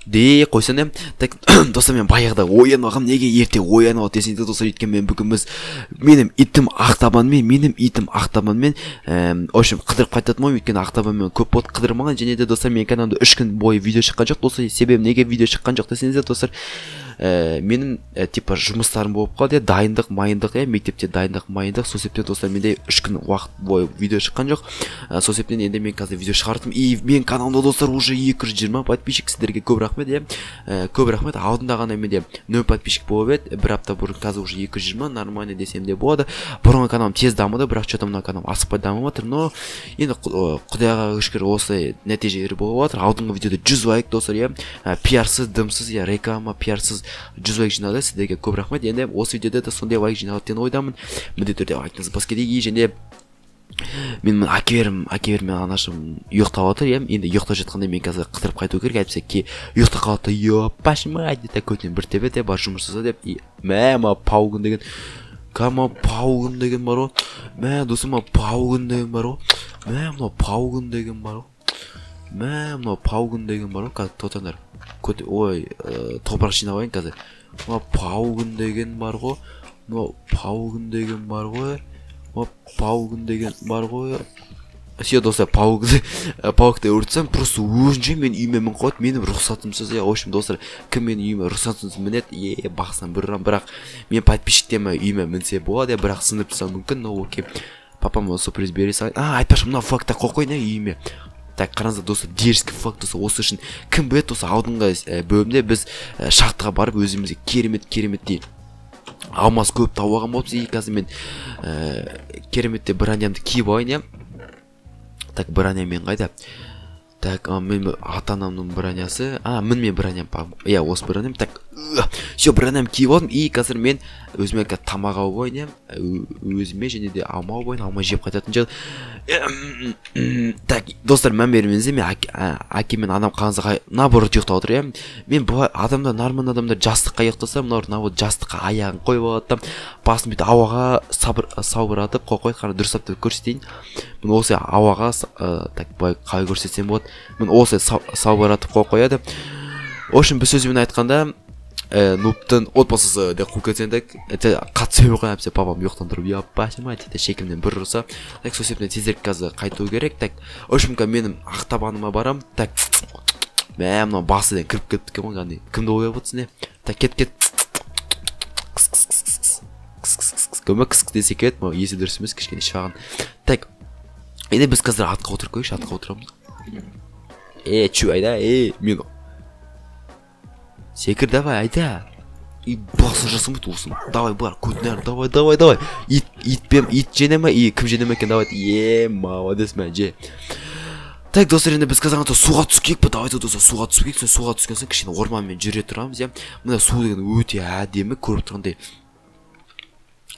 Де қойсын иә. Так, достар, мен баяғыда оянып алғанмын. Неге ерте оянып алды десеңдер, достар, өйткені мен бүгін біз менің итім Ақтабанмен, менің итім Ақтабанмен, в общем, қыдырып қайтатын боламын, өйткені Ақтабанмен көп болды қыдырмаған. Және де, достар, менің каналымда 3 күн бойы видео шыққан жоқ, достар. Себебі неге видео шыққан жоқ десеңіздер, достар, менің типа жұмыстарым болып қалды, дайындық, майындық, иә, мектепте дайындық, майындық. Сол себептен, достар, менде 3 күн уақыт бойы видео шыққан жоқ. Сол себептен енді мен қазір видео шығардым. И менің каналымда, достар, уже 220 подписчик. Сіздерге көп рахмет, иә, көп рахмет. Алдында ғана менде 0 подписчик болып еді бір апта бұрын, қазір уже 220, нормально десем де болады. Бұрынғы каналым тез дамыды, бірақ че то мына каналым асықпай дамып жатыр. Но енді құдайға шүкір, осылай нәтижелер болып жатыр. Алдыңғы видеода 100 лайк, достар, иә, пиарсыз, дымсыз, иә, реклама, пиарсыз 100 лайк жинады. Сіздерге көп рахмет. Енді осы видеода да сондай лайк жиналады деген ойдамын. Міндетті түрде лайктыңызды басып кетейік. Және мен мына әкелерім мен анашым ұйықтап жатыр, иә. Енді ұйықтап жатқанда мен қазір қыдырып қайту керек, әйтпесе ұйықтап қалады да, ёпаш мать дейді, көтінен бір тебеді, бар жұмыс жаса деп. И мә, мына паугын деген, кәдімгі паугын деген бар ғой. Мә, досым, мына паугын деген бар ғой. Мә, мынау паугын деген бар ғой. Мә, мынау паугын деген бар ғой. Қазір тоқтаңдар, ой, топырақ жинап алайын қазір. Мынау паугын деген бар ғой, мынау паугын деген бар ғой, мынау паугын деген бар ғой. Все, достар, паукты өлтірсем, просто өзінше менің үйіме мініп қояды менің рұқсатымсыз, иә. В общем, достар, кім менің үйіме рұқсатымсыз мінеді, е, бақсам бір ұрам. Бірақ мен подписчиктеріме үйіме мінсе болады, иә, бірақ сынып тастауы мүмкін. Но окей, папам сюрприз бере салайын. А, айтпақшы, мына флагты қойып қояйын, иә, үйіме. Так, қараңыздар, достар, дерзкий флаг, достар. Осы үшін, кім біледі, достар, алдыңғы бөлімде біз шахтаға барып, өзімізге керемет кереметтей алмаз көп тауып алған болыппыз. И қазір мен кереметте бронямды киіп алайын, иә. Так, броня мен қайда? Так, мен ата анамның бронясы, а, мін мен броням, иә, осы броням. Так, все, броням киіп алдым. И қазір мен өзіме қазір тамақ алып алайын, иә, өзіме және де алма алып алайын, алма жеп қайтатын жер. Так, достар, мән бермеңіздер, мен әкем мен анам қараңыздар, наоборот ұйықтап отыр, иә. Мен былай адамдар, нормальный адамдар жастыққа ұйықтаса, мыналар наоборот жастыққа аяғын қойып алады да, басын бүйтіп ауаға салбыратып қойып қояды. Қара, дұрыстап та көрсетейін. Міне, осылай ауаға, так, былай қалай көрсетсем болады? Міне, осылай салбыратып қойып қояды. В общем, бір сөзбен айтқанда, нубтың отбасысы деп қуып кетсең, так, это қатты сөйлей қоямын әйтпесе папам ұйықтан тұрып, ёпашы мать дейді, шекемнен бір ұрса. Так, сол себептен тезірек қазір қайту керек. Так, в общем, менің Ақтабаныма барамын. Так, мә, мынау басы кіріп кетті екен ғой кәдімгідей. Кімді ойлап отырсың, е? Так, кет, кет. Көмек кыс десе кетеді, мынау есі дұрыс емес, кішкене шағын. Так, енді біз қазір атқа отырып көрейікші, атқа отырамыз. Е, чу, айда, е, мен секір, давай, айда. И басы жасамайды осыны. Давай, бар, көтін, давай, давай, давай. Ит, итпен, ит жене ма, и кім жене ма екен, давай. Е, молодец, мә, же. Так, достар, енді біз қазір суға түсіп кетейік па? Давайте, достар, суға түсіп кетейік. Суға түскен соң кішкене орманмен жүре тұрамыз, иә. Мына су деген өте әдемі, көріп тұрғандай.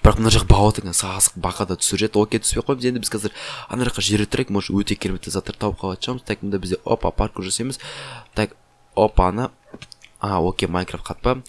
Бірақ мына жақ бауат екен, сасық бақа да түсіреді. Окей, түспей қоймыз. Енді біз қазір ана жаққа жүре тұрайық, может, өте керемет заттар тауып қалатын шығармыз. Так, мында бізде, опа, паркур жасаймыз. Так, опа, ана. А, окей, Майнкрафт қатпа.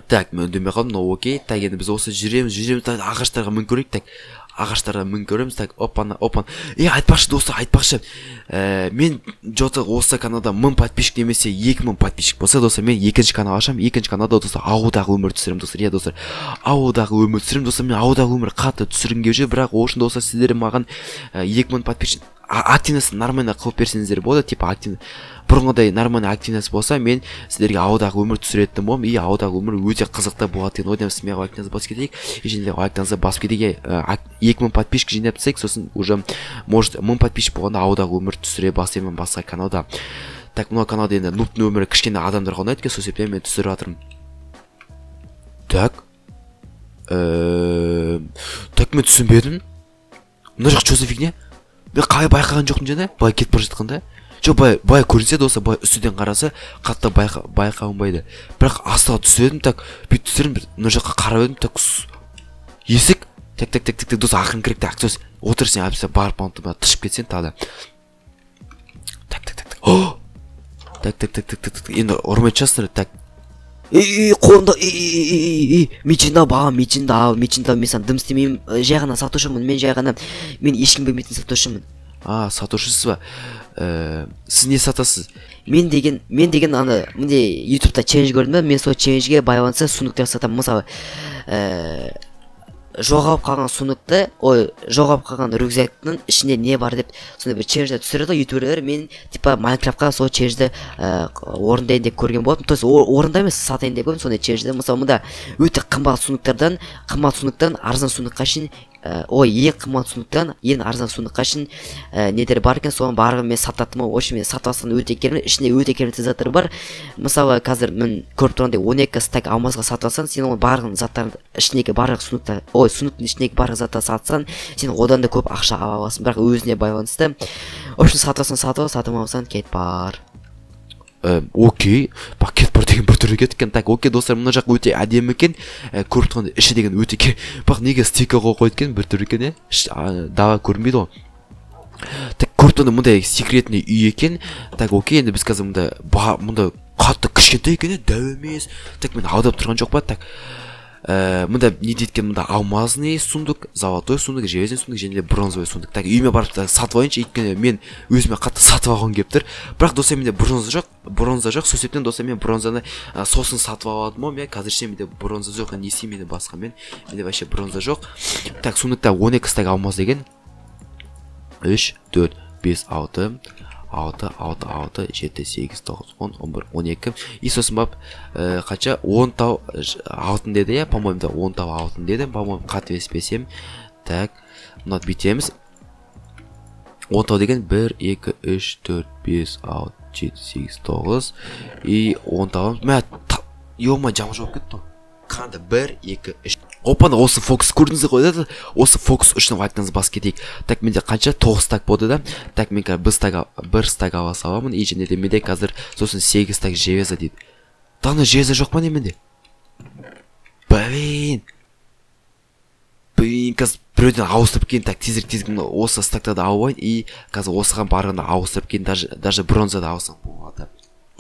Так, мен үндемей қалдым, но окей. Так, енді біз осы жүреміз, жүреміз, так, ағаштарға мініп көрейік. Так, ағаштарға мініп көреміз. Так, опана, опана. Е, айтпақшы, достар, айтпақшы, мен че-то осы каналда 1000 подписчик немесе 2000 подписчик болса, достар, мен екінші канал ашамын. Екінші каналда, достар, ауылдағы өмір түсіремін, достар, иә, достар, ауылдағы өмір түсіремін. Достар, мен ауылдағы өмір қатты түсіргім келіп жүр, бірақ ол үшін, достар, сіздер маған 2000 подписчик активность нормально қылып берсеңіздер болады. Типа активно, бұрынғыдай нормальный активность болса, мен сіздерге ауылдағы өмір түсіретін боламын. И ауылдағы өмір өте қызықты болады деген ойдамын. Смело лайктарыңызды басып кетейік и және де лайктарыңызды басып кетейік. 2000 подписчик жинап тастайық, сосын уже, может, 1000 подписчик болғанда ауылдағы өмір түсіре бастаймын басқа каналда. Так, мына каналда енді нубтың өмірі кішкене адамдарға ұнайды екен, сол себептен мен түсіріп жатырмын. Так, так, мен түсінбедім, мына жақ что за фигня? Мен қалай байқаған жоқпын жаңа былай кетіп бара жатқанда? Жоқ, былай, былай көрінсе, достар, былай үстіден қараса, қатты байқалынбайды, бірақ астыға түсіп едім. Так, бүйтіп түсірдім, мына жаққа қарап едім. Так, есік. Так, так, так, так, так, достар, ақырын кірейік. Так, сөз отыр сен, әйтпесе барып тышып кетсең тағы да. Так, так, так, так, о, так, так, так, так, так, так, енді ұрмайтын шығарсыңдар. Так. Ей, қолымда, ей, ей, ей, мечіңді ал, бағам, мечіңді ал, мечіңді ал, мен саған дым істемеймін, жай ғана сатушымын, мен жай ғана, мен ешкім білмейтін сатушымын. А, сатушысыз ба? Сіз не сатасыз? Мен деген ана мындай Ютубта челлендж көрдім да, мен сол челленджге байланысты сундуктар сатамын. Мысалы, жоғалып қалған сундукты, ой, жоғалып қалған рюкзактың ішінде не бар деп, сондай бір челлендждер түсіреді ғой ютуберлер. Мен типа Майнкрафтқа сол челленджді орындайын деп көрген болатынмын, то есть орындай емес, сатайын деп көрдім сондай челленджді. Мысалы, мында өте қымбат сундуктардан, қымбат сундуктан арзан сундукқа шейін, ой, ең қымбат сундуктан ең арзан сундукқа шейін нелер бар екен, соның барлығын мен сататынмын. В общем, мен сатып алсам, өте керемет, ішінде өте керемет заттар бар. Мысалы, қазір мен көріп тұрғандай, 12 стак алмазға сатып алсаң, сен оның барлығын заттарын, ішіндегі барлық сундукта, ой, сундуктың ішіндегі барлық заттарды сатсаң, сен одан да көп ақша ала аласың, бірақ өзіне байланысты. В общем, сатып алсаң, сатып ал, сатып алмасаң, кет бар. Окей, пакет бар деген бір түрлі кеткен. Так, окей, достар, мына жақ өте әдемі екен. Көріп тұрғандай, іші деген өте бірақ неге стика қойып қойды екен, бір түрлі екен, иә? Дала көрінбейді ғой. Так, көріп тұрғандай, мындай секретный үй екен. Так, окей, енді біз қазір мында мында қатты кішкентай екен, иә, дәу емес. Так, мен алдап тұрған жоқ па? Так, мында не дейді екен? Мында алмазный сундук, золотой сундук, железный сундук және де бронзовый сундук. Так, үйіме барып та сатып алайыншы, өйткені мен өзіме қатты сатып алғым келіп тұр. Бірақ, достар, менде бронза жоқ, бронза жоқ. Сол себептен, достар, мен бронзаны сосын сатып алатын боламын, иә. Қазірше менде бронза жоқ. Не істеймін енді басқа? Менде вообще бронза жоқ. Так, сундукта 12 стак алмаз деген. Үш, төрт, бес, алты, алты, алты, алты, жеті, сегіз, тоғыз, 10, 11, 12. И сосын барып, қанша, 10 тау алтын деді, иә, по моему да, 10 тау алтын деді, по моему, қателеспесем. Так, мынаны бүйтеміз. 10 тау деген бір, екі, үш, төрт, бес, алты, жеті, сегіз, тоғыз. И 10 тау. Мә, ё-моё, жаман жауып кетті ғой. Қандай? Бір, екі, үш. Опа, осы фокус көрдіңіздер ғой, да? Осы фокус үшін лайктарыңызды басып кетейік. Так, менде қанша? 9 стак болды да. Так, мен қазір бір стак ала саламын. И және де менде қазір сосын 8 стак железо дейді. Дана железо жоқ па не менде? Блин. Блин, қазір біреуден ауыстырып кейін, так, тезірек, тезірек мына осы стактарды алып алайын. И қазір осыған барғанда ауыстырып кейін, даже бронза да алсам болады.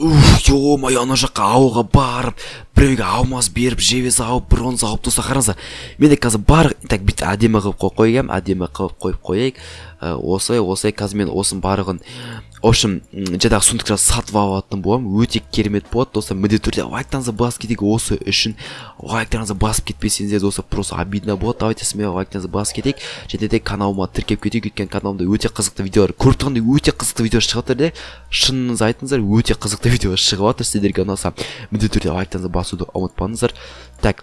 Уф, ё-моё, ана жаққа ауылға барып, біреуге алмаз беріп, железо алып, бронза алып, достар, қараңыздар. Менде қазір бар, так, бүйтіп әдемі қылып қойып қоямын, әдемі қылып қойып қояйық. Осылай, осылай, қазір мен осының барлығын, в общем, жаңағы сундуктарды сатып алатын боламын. Өте керемет болады, достар, міндетті түрде лайктарыңызды басып кетейік. Осы үшін лайктарыңызды басып кетпесеңіздер, достар, просто обидно болады. Давайте смело лайктарыңызды басып кетейік. Және де каналыма тіркеліп кетейік, өйткені каналымда өте қызықты видеолар, көріп тұрғандай, өте қызықты видео шығып жатыр де. Шыныңызды айтыңыздар, өте қызықты видео шығып жатыр. Сіздерге ұнаса, міндетті түрде лайктарыңызды басуды ұмытпаңыздар. Так,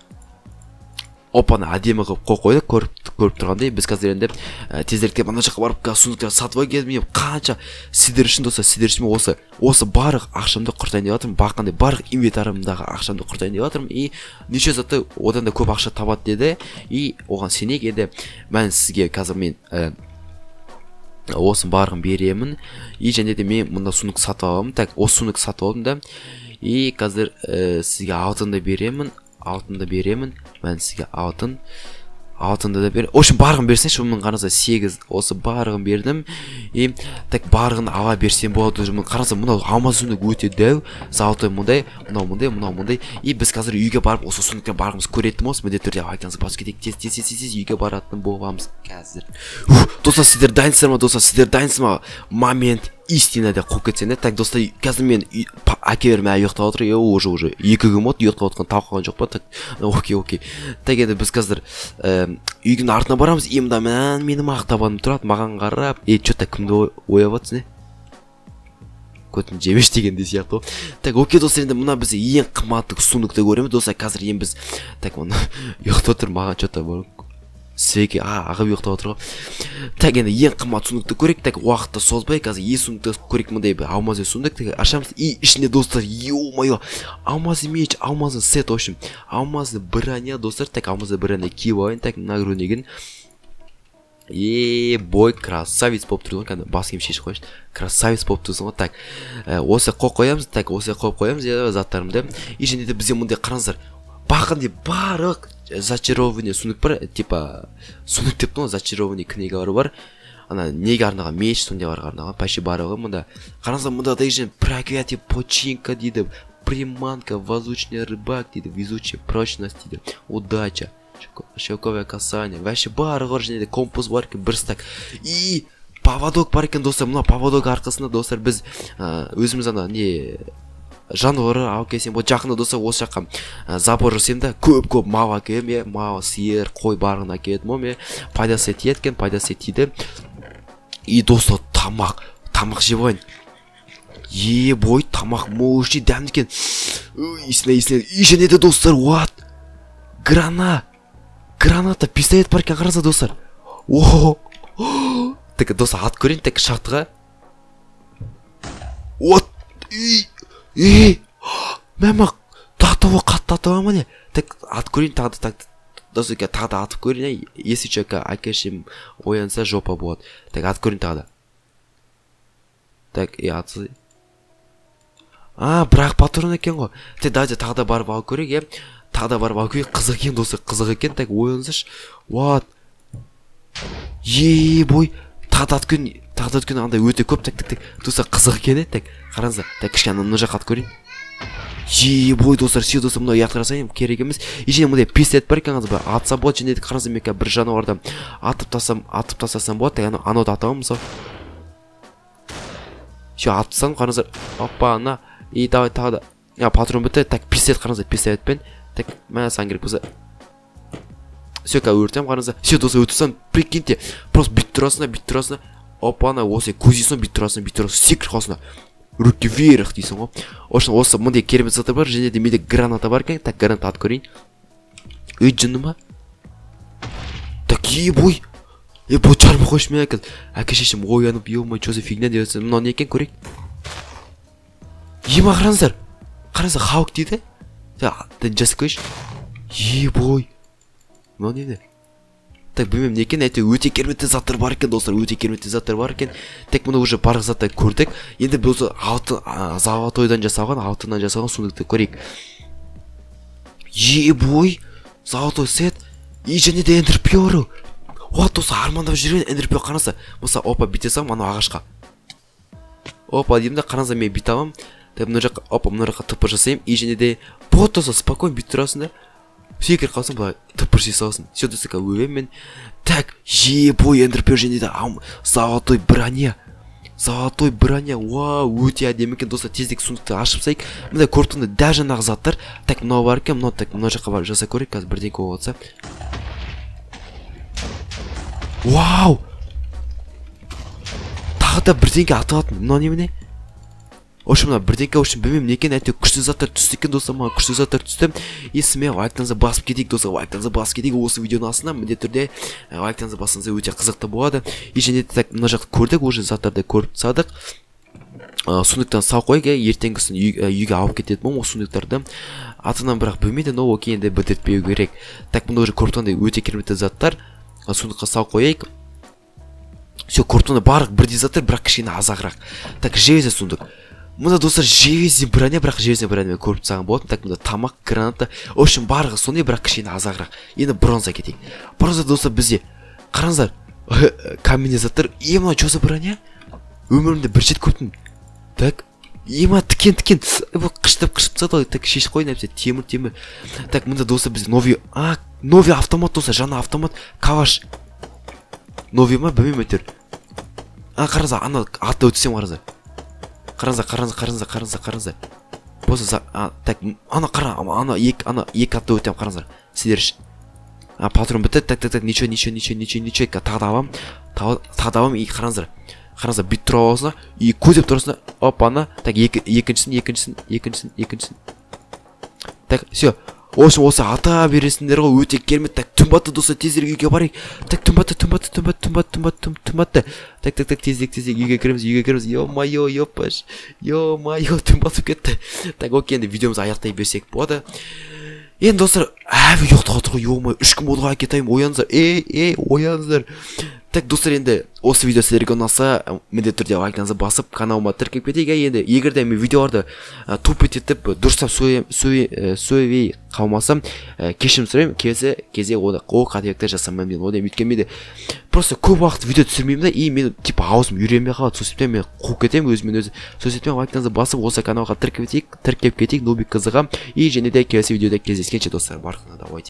опаны әдемі қылып қойып қойдық, көріп тұрғандай. Біз қазір енді тезірек ана жаққа барып, қазір сундуктарды сатып алайық. Енді мен қанша сіздер үшін, достар, сіздер үшін мен осы барлық ақшамды құртайын деп жатырмын, баққандай барлық инвентарымдағы ақшамды құртайын деп жатырмын. И неше затты одан да көп ақша табады деді, и оған сенейік. Енді мен сізге қазір мен осының барлығын беремін. И және де мен мында сундук сатып аламын. Так, осы сундук сатып алдым да. И қазір сізге алтынды беремін, алтынды беремін. Мен сізге алтын, алтынды да беремін. В общем, барлығын берсеңші, міне қараңыздар, 8, осы барлығын бердім. И так, барлығын ала берсем болады уже. Міне қараңыздар, мынау алмаз сундук өте дәу, золотой мындай, мынау мындай, мынау мындай. И біз қазір үйге барып, осы сундуктың барлығымыз көретін боламыз. Міндетті түрде лайктарыңызды басып кетейік. Тез, тез, тез, тез үйге баратын боламыз қазір. Ух, достар, сіздер дайынсыздар ма? Достар, сіздер дайынсыз ма? Момент истина деп қуып кетсең де. Так, достар, қазір мен әкелерім әлі ұйықтап отыр. Е, уже 2 күн болды ұйықтап отқан, тауып қалған жоқ па? Так, окей, окей. Так, енді біз қазір үйдің артына барамыз. И мында менің ақ табаным тұрады, маған қарап. Е, чё-то кімді ойлап жатсың, е? Көтін жемеш дегендей сияқты ғой. Так, окей, достар, енді мына біз ең қымбатты сундукты көреміз, достар. Қазір енді біз, так, оны ұйықтап отыр, маған чё-то бар. Свеке, ағып ұйықтап отыр ғой. Так, енді ең қымбат сундукты көрейік. Так, уақытты созбай, қазір ең сундукты көрейік. Мындай бір алмазный сундук. Так, ашамыз. И ішінде, достар, ё-моё, алмазный меч, алмазный сет, в общем, алмазный броня, достар. Так, алмазный броня киіп алайын. Так, нагруднигін. Е, бой, красавец болып тұрсың ғой, кәдімгі бас киім шешіп қойшы. Красавец болып тұрсың ғой. Так, осы қойып қоямыз. Так, осы қойып қоямыз, иә, заттарымды. И және де бізде мындай, қараңыздар, бақындай барлық зачарованный сундук бар, типа сундук деп тұрмын ғой, зачарованный книгалар бар. Ана неге арналған, меч сондайларға арналған, почти барлығы мында. Қараңыздар, мында даже проклятие починка дейді, приманка, воздушный рыбак дейді, везучая прочность дейді, удача, шелковое касание, вообще барлығы бар. Және де компас бар екен, бір стак. И Поводок бар екен, достар. Мына поводок арқасында, достар, біз өзіміз ана не жануар алып келсем болады. Жақында, достар, осы жаққа забор жасаймын да, көп-көп мал әкелемін, иә, мал, сиыр, қой барлығын әкелетін боламын, иә. Пайдасы тиеді екен, пайдасы тиді. И, достар, тамақ жеп алайын. Е, бой, тамақ мощный, дәмді екен. Есіне, есіне. И және де, достар, what? Граната, пистолет бар екен, қараңыздар, достар. О, так, достар, ат көрейін, так, шахтаға. Вот, и, мә, тағы қатты ата ма не? Так, ат көрейін, тағы да, так, достар, тағы да атып көрейін, если че, әке шешем оянса, жопа болады. Так, атып көрейін тағы да. Так, и атсы. А, бірақ патрон екен ғой. Так, давайте тағы да барып алып көрейік, иә. Тағы да барып алып көрейік. Қызық екен, достар, қызық екен. Так, оянсайшы. What? Е, бой, тағы да атып көрейін, тағы да өткен андай өте көп. Так, так, так, достар, қызық екен, так, қараңыздар. Так, кішкене мына жаққа атып көрейін. Е, бой, достар, все, достар, мынау ұятқа жасайын, керек емес. И және мындай пистолет бар екен, қараңыздар, атса болады. Және де қараңыздар, мен бір жануарды атып тастасам, атып тастасам болады. Так, анауды атамын, мысалы. Все, атып тастадым, қараңыздар. Опа, ана. И давай тағы да. А, патрон бітті. Так, пистолет, қараңыздар, пистолетпен. Так, мә, саған керек болса. Все, қазір өртемін, қараңыздар. Все, достар, өтіп тастадым. Прикиньте, просто бүйтіп тұрасың да, бүйтіп тұрасың да. Опа, ана, осы көздейсің, бүйтіп тұрасың, бүйтіп тұрасың, секіріп қаласың да. Руки вверх дейсің ғой. В общем, осы мындай керемет заттар бар, және де менде граната бар екен. Так, граната атып көрейін. Ей, жынды ма? Так, е, бой. Е, бұл жармай қойшы мен әке. Әке шешем оянып, ё-моё, что за фигня деп жатса, мынау не екен, көрейік. Ема, қараңыздар. Қараңыздар, Хаук дейді. Жасап көрейінші. Е, бой. Мынау не? Так, білмеймін не екен, әйтеуір өте керемет заттар бар екен, достар, өте керемет заттар бар екен. Так, мұны уже барлық заттарды көрдік. Енді біз алтын, золотойдан жасалған, алтыннан жасалған сундукты көрейік. Е, бой, золотой сет. И және де ender pearl. Вот, достар, армандап жүрген ender pearl, қараңыздар. Мысалы, опа, бүйте саламын анау ағашқа. Опа, деймін да, қараңыздар, мен бүйте аламын. Так, мына жаққа, опа, мына жаққа тп жасаймын. И және де, вот, достар, спокойно бүйтіп тұрасың да. Секіріп қалсаң, былай тыпыр жей саласың. Все, достар, өлемін мен. Так, е, бой, ender pearl және де золотой броня. Золотой броня, вау, өте әдемі екен, достар. Тезірек сундукты ашып тастайық. Мындай көріп тұрғандай дәл жаңағы заттар. Так, мынау бар екен, мынау, так, мына жаққа барып жасап көрейік, қазір бірдеңке болып жатса. Вау! Тағы да бірдеңке атып алатын. Мынау немене? В общем, мына бірдеңке, в общем, білмеймін не екен, әйтеуір күшті заттар түсті екен, достар, маған күшті заттар түсті. И смело лайктарыңызды басып кетейік, достар, лайктарыңызды басып кетейік. Осы видеоның астына міндетті түрде лайктарыңызды бассаңыздар өте қызықты болады. И және де, так, мына жақты көрдік, уже заттарды көріп тастадық. Сундуктан салып қояйық, иә, ертеңгісін үйге алып кететін боламын осы сундуктарды. Атынан бірақ білмейді, но окей, енді білдіртпеу керек. Так, мында уже көріп тұрғандай өте керемет заттар. Сундукқа салып қояйық. Все, көріп тұрғандай барлық бірдей заттар, бірақ кішкене азағырақ. Так, железный сундук. Мында, достар, железный броня, бірақ железный броня мен көріп тастаған болатын. Так, мында тамақ, граната. В общем, барлығы сондай, бірақ кішкене азағырақ. Енді бронза кетейік. Бронза, достар, бізде. Қараңыздар, каменный заттар. Е, мынау что за броня? Өмірімде бір рет көрдім. Так, ема, тікен, тікен. Бұл қышытып, қышытып тастады ғой. Так, шешіп қояйын әйтпесе, темір, темір. Так, мында, достар, бізде новый, а, новый автомат, достар, жаңа автомат, калаш. Новый ма, білмеймін әйтеуір. А, қараңыздар, ана атты өтсем, қараңыздар. Қараңыздар, қараңыздар, қараңыздар, қараңыздар, қараңыздар. Болса, за, а, так, ана қара, ана екі, ана екі атты өтемін, қараңыздар. Сіздер үшін. А, патрон бітті. Так, так, так, ничего, ничего, ничего, ничего, ничего. Тағы да аламын. Тағы да аламын. И қараңыздар. Қараңыздар, бүйтіп тұра аласың да, и көздеп тұрасың да, опа, ана. Так, екі, екіншісін, екіншісін, екіншісін, екіншісін. Так, все. В общем, осы ата бересіңдер ғой, өте керемет. Так, түн батты, достар, тезірек үйге барайық. Так, түн батты, түн батты, түн батты, түн батты, түн батты, түн батты. Так, так, так, тезірек, тезірек үйге кіреміз, үйге кіреміз. Ё-моё, ёпаш. Ё-моё, түн батып кетті. Так, окей, енді видеомызды аяқтай берсек болады. Енді, достар, әлі ұйықтап отыр ғой, ё-моё, 3 күн болды ғой, әкетайым, ояныңыздар. Ей, ей, ояныңыздар. Так, достар, енді осы видео сіздерге ұнаса, міндетті түрде лайктарыңызды басып, каналыма тіркеліп кетейік. Енді егер де мен видеоларды тупить етіп, дұрыстап сөйлей қалмасам, кешірім сұраймын. Келесі кезде ол қателікті жасамаймын мен ойлаймын. Өйткені менде просто көп уақыт видео түсірмеймін да, и мен типа аузым үйренбей қалады. Сол себептен мен қуып кетемін өзімен өзі. Сол себептен лайктарыңызды басып, осы каналға тіркеліп кетейік, Нубик КЗ-ға. И және де келесі видеода кездескенше, достар, барлығына давайте.